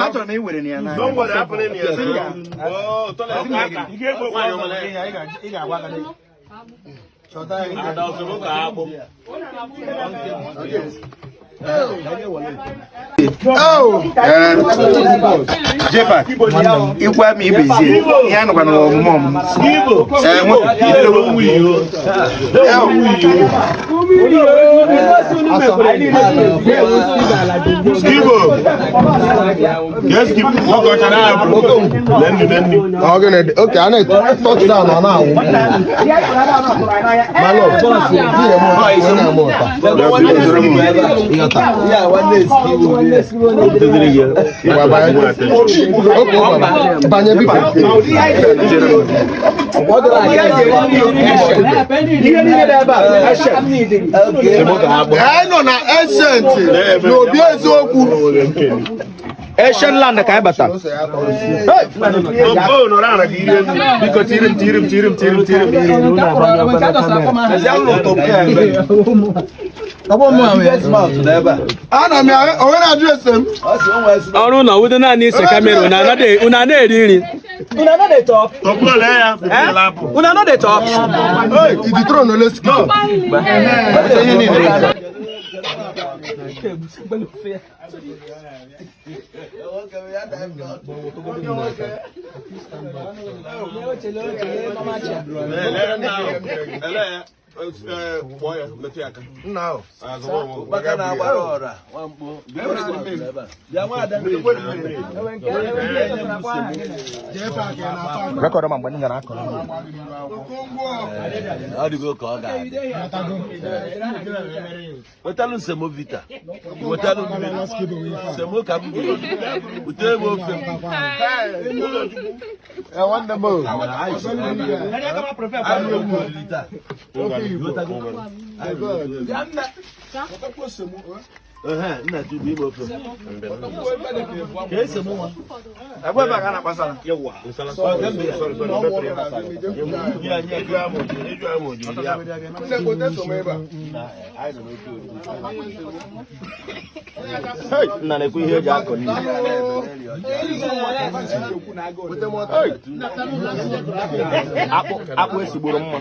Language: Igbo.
Achọrọ m iwere ya n'anya. Jepa, ikwu ama ibezie ihe anụkwa na ọmụmụ ọmụmụ. Okay, I need touchdown on now. My love, I know na ancient no be eziokwu. Ancient land ka anyị bata. Biko tirim tirim tirim tirim tirim. Ana m onwe na address m. Ọrụ na wudo naanị ise kamera una na-eri nri. Una no dey talk. Una no dey talk. Hey, the throne ole skip. Rekọdụ ma mgbe m gara akọrọ. Wetalu semovita. Wetalu mmiri. Semo ka m gburu. Bute ebe ofe m. Nwanne m o. Nna tu bụ ime ofe m. Ka ese mụ nwa. Nna na-ekwu ihe eji akọ nri. Akpụ esigboro mma.